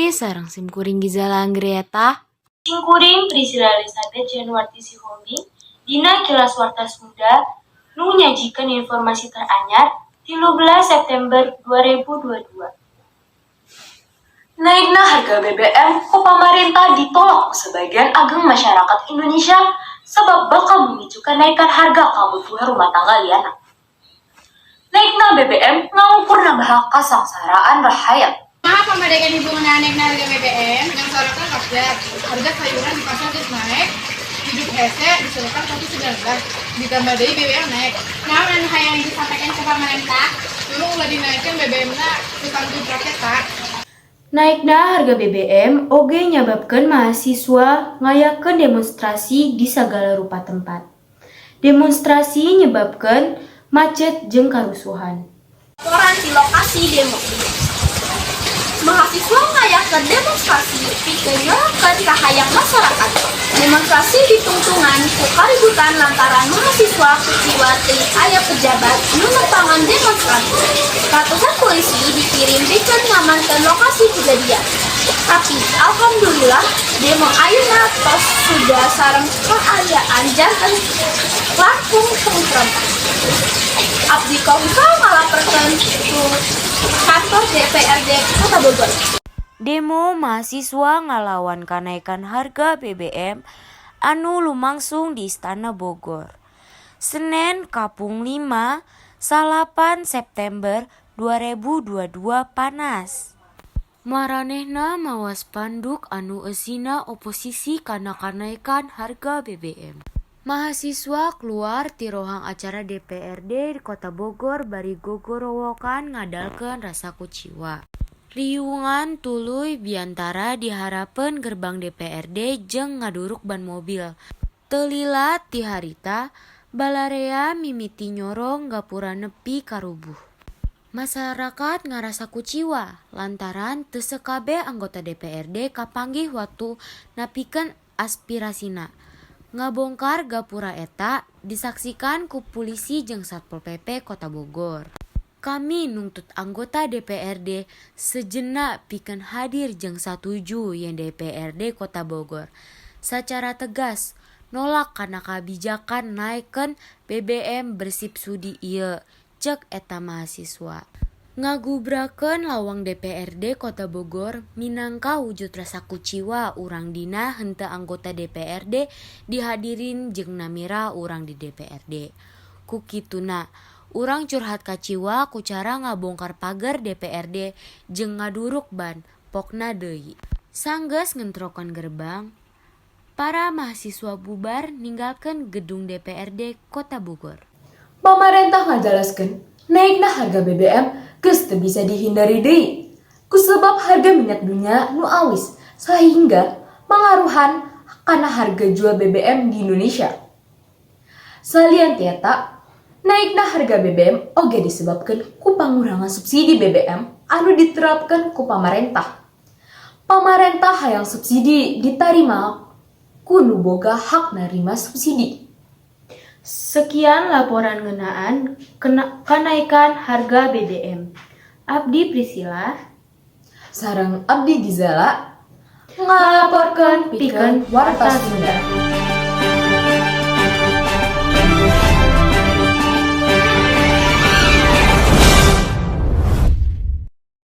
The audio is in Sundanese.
Abdi sareng simkuring Gizala Anggrieta. Simkuring Priscilla Elizabeth Januarti Sihombing dina Kilas Warta Sunda nu nyajikeun informasi teranyar 13 September 2022. Naikna harga BBM ku pamarentah ditolak ku sebagian ageng masyarakat Indonesia sebab bakal memicu kenaikan harga kebutuhan rumah tangga liana. Naikna BBM ngangukur nambah kasangsaraan rahayat. Kumaha pamadegan Ibu ngeunaan naikna harga BBM? Nyangsarokeun rakyat, harga sayuran di pasar geus naik, hidup hese diserukan COVID-19, ditambah deui BBM naik. Naon anu hayang disampaikan ke pemerintah? Tulung ulah dinaikkeun BBM-na, ku tanggung rakyat tak. Naikna harga BBM oge nyababkeun mahasiswa ngayakeun demonstrasi di sagala rupa tempat. Demonstrasi nyebabkeun macet jeung karusuhan. Laporan di lokasi demo. Mahasiswa ngayakeun demonstrasi pikeun nyorakeun kahayang masyarakat. Demonstrasi ditungtungan ku kaributan lantaran mahasiswa kuciwa teuing aya pejabat nu nepangan demonstran. Ratusan polisi dikirim pikeun ngamankeun lokasi kejadian. Tapi alhamdulillah, demo ayeuna tos sudah sareng kaayaan janten langkung tentrem. Abdi Kofifa ngalaporkeun ku kantor DPRD Kota Bogor. Demo mahasiswa ngalawan kanaikan harga BBM anu lumangsung di Istana Bogor. Senen kapung 5 9 September 2022 panas. Maranehna mawa spanduk anu eusina oposisi kana kanaikan harga BBM. Mahasiswa keluar ti rohang acara DPRD Kota Bogor bari gogorowokan ngadalkeun rasa kuciwa. Riungan tuluy biantara di harapeun gerbang DPRD jeung ngaduruk ban mobil. Teu lila ti harita, balarea mimiti nyorong gapura nepi ka rubuh. Masyarakat ngarasa kuciwa lantaran teu sakabeh anggota DPRD kapanggih waktu nepikeun aspirasina. Ngabongkar gapura eta disaksikan ku pulisi jeung Satpol PP Kota Bogor. Kami nungtut anggota DPRD sejenna pikeun hadir jeung satuju yen DPRD Kota Bogor sacara tegas nolak kana kabijakan naekkeun BBM bersubsidi ieu, cek eta mahasiswa. Ngagubrakeun lawang DPRD Kota Bogor minangka wujud rasa kuciwa urang dina henteu anggota DPRD dihadirin jeung namira urang di DPRD. Ku kituna, urang curhat kaciwa ku cara ngabongkar pager DPRD jeung ngaduruk ban, pokna deui. Sanggeus ngentrokan gerbang, para mahasiswa bubar ninggalkeun gedung DPRD Kota Bogor. Pamarentah ngajelaskeun naikna harga BBM geus teu bisa dihindari deui kusebab harga minyak dunia nu awis sehingga mangaruhan kana harga jual BBM di Indonesia. Salian ti eta, naikna harga BBM oge disebabkan ku pangurangan subsidi BBM anu diterapkan ku pamarentah. Pamarentah hayang subsidi ditarima ku nu boga hak narima subsidi. Sekian laporan ngeunaan kenaikan harga BBM. Abdi Priscilla sareng Abdi Gizala ngalaporkeun pikeun Warta Sunda.